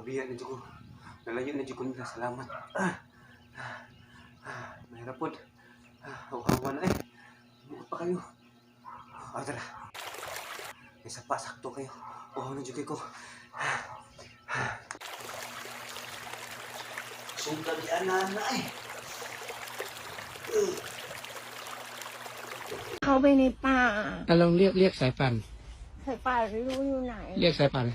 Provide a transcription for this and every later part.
Nabiya na jud ko. Nalayo na jud ko nila. Salamat. Ah, ah, ah, mahirap pod. Ah, uhawa na eh. Muot pa kayo. Ah, tara. May sapa, sakto kayo. Uhaw na jud kay ko. Ah, ah. Sungka di ana eh. เข้าไปในป่า อ่ะลองเรียกเรียกสายป่าน สายป่านไม่รู้อยู่ไหน เรียกสายป่าน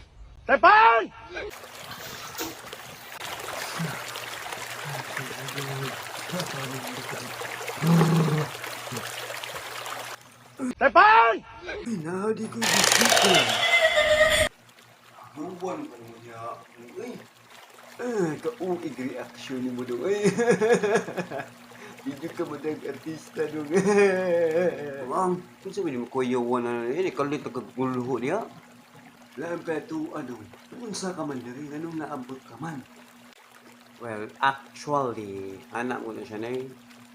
Ay, di ko bisita. Buwan pa naman niya. Ay, ah, kauig reaction ni mo dong. Ay, video ka mo dag artista dong. Wang, kung sabi ni mo kuyawan na eh, kalit nagkagulho niya. Laam ka to, ano, unsa ka man diri, anong naabot ka man? Well, actually, anak mo na siya na eh.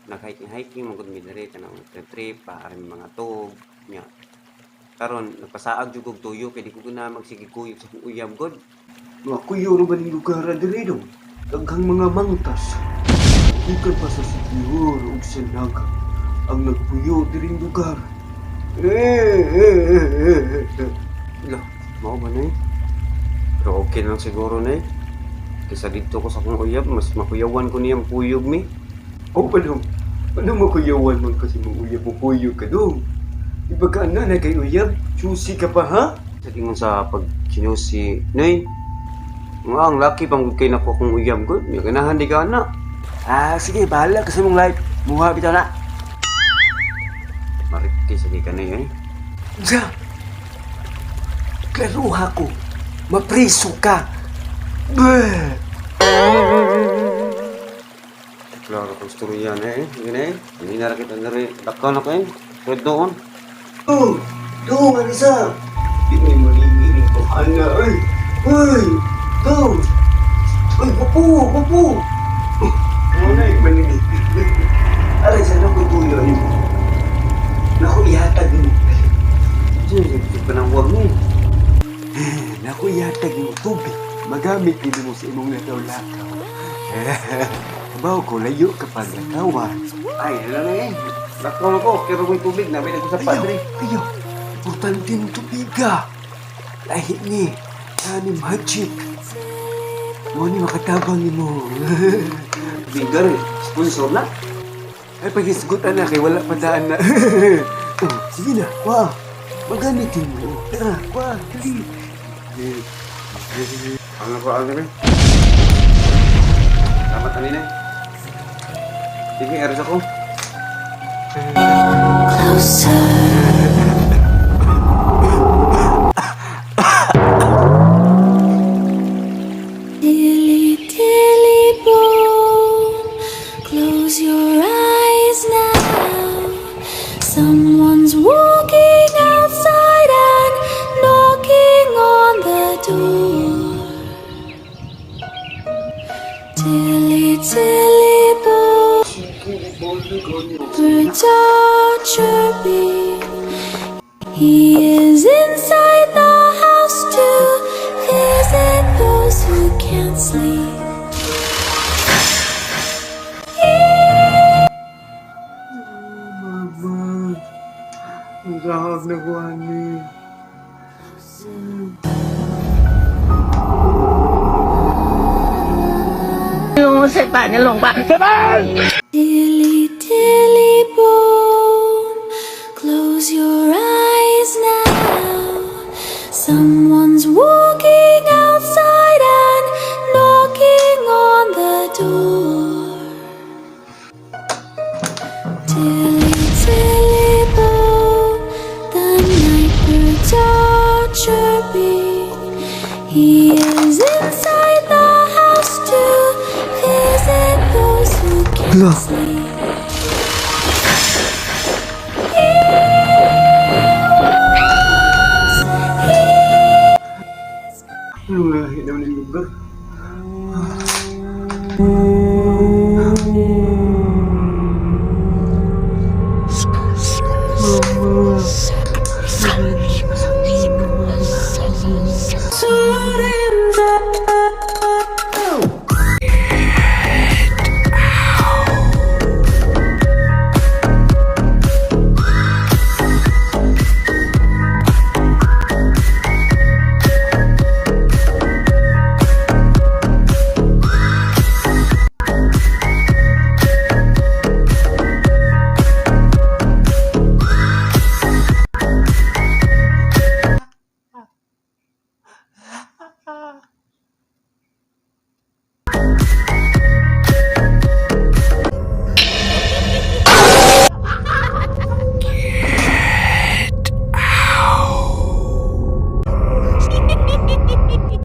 Nag-hiking-hiking, magod mi diri, kanang trip, para mga tog, niya. Karon nagpasaag jud kog tuyo kay di ko guna magsige kuyog sa akong uyab god. Mga kuyo ra ba ning lugar diri dong? Daghang mga mangtas. Gikan pa sa Siquijor ug sa Naga ang nagpuyo diring lugar. Lah, mao ba na eh? Pero okay lang siguro na eh. Kaysa dito ko sa akong uyab, mas makuyawan ko niyang kuyog mi. Oh, ano? Ano makuyawan man kasi mong uyab mo kuyog ka dong? Iba ka na na kay uyab? Choosy ka pa ha? Sa ingon sa pag chinusi, Nay, nga ang laki pang kay nako akong uyab ko. May ganahan di ka na. Ah, sige, bahala ka sa mong life. Muha bitaw na. Marikti, sige ka na eh. Unsa? Klaruha ko. Mapriso ka. Bleh! Klaro kang storya na eh. Sige na eh. Hindi na kita na rin. Dakaw na ko eh. Pwede doon. Oh, dong, Alisa. Di may malingiling ko, ana. Ay, ay, dong. Ay, papu, papu. Ano na eh, malingi. Aray, sana ko tuyo ni mo. Naku, ihatag mo. Diyan, panangwag mo eh. Naku, ihatag mo tubig. Magamit din mo sa imong lakaw-lakaw. Abaw ko, layo ka pag lakawan. Ay, ano na eh. Dakaw na ko. Pero may tubig na. May nagko sa Ayaw, padre. ayaw. Importante ng tubiga. Lahi ni. Ani magic. Mo ni makatabang ni mo. Bigar eh. Sponsor na. Ay, paghisgot na kay wala pa daan na. Oh, sige na, kuha. Magamitin mo. Tara, kuha, dali. Ano ko, ano eh. Salamat kanina eh. Sige, aras ako. Closer. Dilly dilly bone, close your eyes now. Someone's walking outside and knocking on the door. Dilly dilly bone, birds are chirping. He is inside the house to visit those who can't sleep. Mama, ang sahag na kuha ni. ลงใส่ป่านเนี่ยลงป่ะ Dilly dilly bone, close your eyes now. Someone's walking outside and knocking on the door. Dilly dilly bone, the night birds are chirping. He is inside the house to visit those who can't sleep. Anong lahi naman yung lugar?